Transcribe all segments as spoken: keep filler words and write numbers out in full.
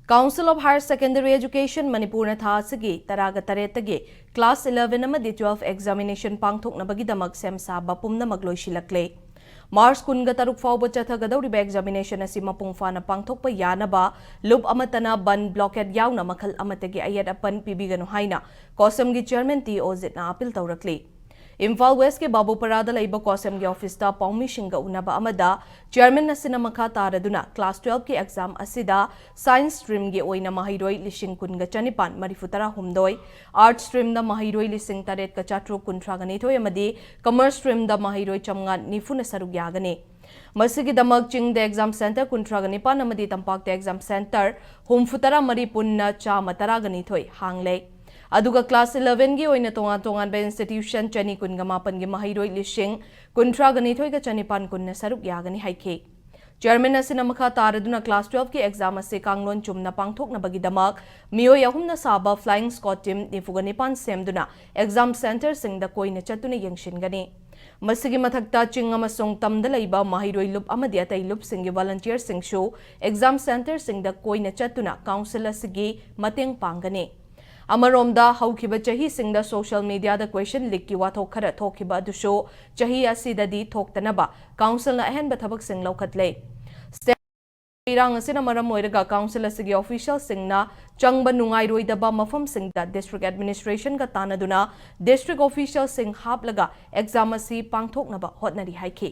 Council of Higher Secondary Education ꯃꯅꯤꯄꯨꯔꯅ ꯊꯥ ꯑꯁꯤꯒꯤ ꯇꯔꯥꯒ ꯇꯔꯦꯠꯇꯒꯤ class eleven ꯑꯃꯗꯤ twelve examination ꯄꯥꯡꯊꯣꯛꯅꯕꯒꯤꯗꯃꯛ ꯁꯦꯝ ꯁꯥꯕ ꯄꯨꯝꯅꯃꯛ ꯂꯣꯏꯁꯤꯜꯂꯛꯂꯦ꯫ March ꯀꯨꯟꯒ ꯇꯔꯨꯛ ꯐꯥꯎꯕ ꯆꯠꯊꯒꯗꯧꯔꯤꯕ examination ꯑꯁꯤ ꯃꯄꯨꯡ ꯐꯥꯅ ꯄꯥꯡꯊꯣꯛꯄ ꯌꯥꯅꯕ ꯂꯨꯞ ꯑꯃꯠꯇꯅ ꯕꯟ blockade ꯌꯥꯎꯅ ꯃꯈꯜ ꯑꯃꯠꯇꯒꯤ ꯑꯌꯦꯠ ꯑꯄꯟ ꯄꯤꯕꯤꯒꯅꯨ ꯍꯥꯏꯅ COHSEMꯒꯤ chairman ꯇꯤ ꯑꯣꯖꯤꯠꯅ appeal ꯇꯧꯔꯛꯂꯤ꯫ ꯏꯝꯐꯥꯜ Westꯀꯤ ꯕꯥꯕꯨꯄꯔꯥꯗ ꯂꯩꯕ COHSEMꯒꯤ officeꯇ ꯄꯥꯎꯃꯤꯁꯤꯡꯒ ꯎꯅꯕ ꯑꯃꯗ chairman ꯑꯁꯤꯅ ꯃꯈꯥ ꯇꯥꯔꯗꯨꯅ class twelveꯀꯤ exam ꯑꯁꯤꯗ science streamꯒꯤ ꯑꯣꯏꯅ ꯃꯍꯩꯔꯣꯏ ꯂꯤꯁꯤꯡ ꯀꯨꯟꯒ ꯆꯅꯤꯄꯥꯟ ꯃꯔꯤꯐꯨ ꯇꯔꯥ ꯍꯨꯝꯗꯣꯏ, arts streamꯗ ꯃꯍꯩꯔꯣꯏ ꯂꯤꯁꯤꯡ ꯇꯔꯦꯠꯀ ꯆꯥꯇ꯭ꯔꯨꯛ ꯀꯨꯟꯊ꯭ꯔꯥꯒ ꯅꯤꯊꯣꯏ ꯑꯃꯗꯤ commerce streamꯗ ꯃꯍꯩꯔꯣꯏ ꯆꯥꯝꯃꯉꯥ ꯅꯤꯐꯨꯅ ꯁꯔꯨꯛ ꯌꯥꯒꯅꯤ꯫ ꯃꯁꯤꯒꯤꯗꯃꯛ ꯆꯤꯡꯗ exam centre ꯀꯨꯟꯊ꯭ꯔꯥꯒ ꯅꯤꯄꯥꯟ ꯑꯃꯗꯤ ꯇꯝꯄꯥꯛꯇ exam centre ꯍꯨꯝꯐꯨ ꯇꯔꯥ ꯃꯔꯤ ꯄꯨꯟꯅ ꯆꯥꯝꯃ ꯇꯔꯥꯒ ꯅꯤꯊꯣꯏ ꯍꯥꯡꯂꯦ꯫ ꯑꯗꯨꯒ class elevenꯒꯤ ꯑꯣꯏꯅ ꯇꯣꯉꯥꯟ ꯇꯣꯉꯥꯟꯕ institution ꯆꯅꯤ ꯀꯨꯟꯒ ꯃꯥꯄꯟꯒꯤ ꯃꯍꯩꯔꯣꯏ ꯂꯤꯁꯤꯡ ꯀꯨꯟꯊ꯭ꯔꯥꯒ ꯅꯤꯊꯣꯏꯒ ꯆꯅꯤꯄꯥꯟ ꯀꯨꯟꯅ ꯁꯔꯨꯛ ꯌꯥꯒꯅꯤ ꯍꯥꯏꯈꯤ꯫ Chairman ꯑꯁꯤꯅ ꯃꯈꯥ ꯇꯥꯔꯗꯨꯅ class twelveꯀꯤ exam ꯑꯁꯤ ꯀꯥꯡꯂꯣꯟ ꯆꯨꯝꯅ ꯄꯥꯡꯊꯣꯛꯅꯕꯒꯤꯗꯃꯛ ꯃꯤꯑꯣꯏ ꯑꯍꯨꯝꯅ ꯁꯥꯕ flying squad team ꯅꯤꯐꯨꯒ ꯅꯤꯄꯥꯟ ꯁꯦꯝꯗꯨꯅ exam centreꯁꯤꯡꯗ ꯀꯣꯏꯅ ꯆꯠꯇꯨꯅ ꯌꯦꯡꯁꯤꯟꯒꯅꯤ꯫ ꯃꯁꯤꯒꯤ ꯃꯊꯛꯇ ꯆꯤꯡ ꯑꯃꯁꯨꯡ ꯇꯝꯗ ꯂꯩꯕ ꯃꯍꯩꯔꯣꯏ ꯂꯨꯞ ꯑꯃꯗꯤ ꯑꯇꯩ ꯂꯨꯞꯁꯤꯡꯒꯤ volunteerꯁꯤꯡꯁꯨ exam centreꯁꯤꯡꯗ ꯀꯣꯏꯅ ꯆꯠꯇꯨꯅ council ꯑꯁꯤꯒꯤ ꯃꯇꯦꯡ ꯄꯥꯡꯒꯅꯤ꯫ ꯑꯃꯔꯣꯝꯗ, ꯍꯧꯈꯤꯕ ꯆꯍꯤꯁꯤꯡꯗ social mediaꯗ question leakꯀꯤ ꯋꯥꯊꯣꯛ ꯈꯔ ꯊꯣꯛꯈꯤꯕ ꯑꯗꯨꯁꯨ ꯆꯍꯤ ꯑꯁꯤꯗꯗꯤ ꯊꯣꯛꯇꯅꯕ councilꯅ ꯑꯍꯦꯟꯕ ꯊꯕꯛꯁꯤꯡ ꯂꯧꯈꯠꯂꯦ꯫ State ꯏꯔꯥꯡ ꯑꯁꯤꯅ ꯃꯔꯝ ꯑꯣꯏꯔꯒ council ꯑꯁꯤꯒꯤ officialꯁꯤꯡꯅ ꯆꯪꯕ ꯅꯨꯡꯉꯥꯏꯔꯣꯏꯗꯕ ꯃꯐꯝꯁꯤꯡꯗ district administrationꯒ ꯇꯥꯟꯅꯗꯨꯅ district officialꯁꯤꯡ ꯍꯥꯞꯂꯒ exam ꯑꯁꯤ ꯄꯥꯡꯊꯣꯛꯅꯕ ꯍꯣꯠꯅꯔꯤ ꯍꯥꯏꯈꯤ꯫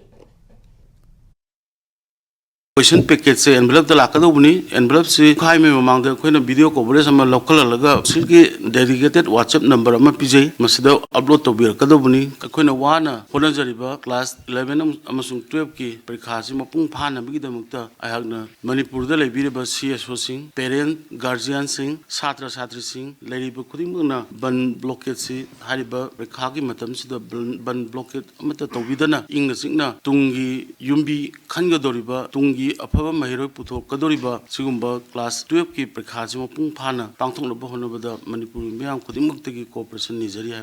Question packetꯁꯦ envelopeꯇ ꯂꯥꯛꯀꯗꯧꯕꯅꯤ꯫ Envelopeꯁꯤ ꯈꯥꯏꯃꯩ ꯃꯃꯥꯡꯗ ꯑꯩꯈꯣꯏꯅ video coverage ꯑꯃ ꯂꯧꯈꯠꯍꯜꯂꯒ councilꯒꯤ dedicated WhatsApp number ꯑꯃ ꯄꯤꯖꯩ, ꯃꯁꯤꯗ upload ꯇꯧꯕꯤꯔꯛꯀꯗꯧꯕꯅꯤ꯫ ꯑꯩꯈꯣꯏꯅ ꯋꯥꯅ ꯍꯣꯠꯅꯖꯔꯤꯕ class eleven ꯑꯃꯁꯨꯡ twelveꯀꯤ ꯄꯔꯤꯈꯥꯁꯤ ꯃꯄꯨꯡ ꯐꯥꯅꯕꯒꯤꯗꯃꯛꯇ ꯑꯩꯍꯥꯛꯅ ꯃꯅꯤꯄꯨꯔꯗ ꯂꯩꯕꯤꯔꯤꯕ CSOꯁꯤꯡ, parent, guardianꯁꯤꯡ, ꯁꯥꯇ꯭ꯔ ꯁꯥꯇ꯭ꯔꯤꯁꯤꯡ, ꯂꯩꯔꯤꯕ ꯈꯨꯗꯤꯡꯃꯛꯅ ꯕꯟ blockadeꯁꯤ, ꯍꯥꯏꯔꯤꯕ ꯄꯔꯤꯈꯥꯒꯤ ꯃꯇꯝꯁꯤꯗ ꯕꯟ, ꯕꯟ blockade ꯑꯃꯠꯇ ꯇꯧꯕꯤꯗꯅ ꯏꯪꯅ ꯆꯤꯛꯅ ꯇꯨꯡꯒꯤ ꯌꯨꯝꯕꯤ ꯈꯟꯒꯗꯧꯔꯤꯕ, ꯇꯨꯡꯒꯤ ꯑꯐꯕ ꯃꯍꯩꯔꯣꯏ ꯄꯨꯊꯣꯛꯀꯗꯧꯔꯤꯕ ꯁꯤꯒꯨꯝꯕ class twelveꯀꯤ ꯄꯔꯤꯈꯥꯁꯤ ꯃꯄꯨꯡ ꯐꯥꯅ ꯄꯥꯡꯊꯣꯛꯅꯕ ꯍꯣꯠꯅꯕꯗ ꯃꯅꯤꯄꯨꯔꯒꯤ ꯃꯤꯌꯥꯝ ꯈꯨꯗꯤꯡꯃꯛꯇꯒꯤ cooperation ꯅꯤꯖꯔꯤ ꯍꯥꯏ꯫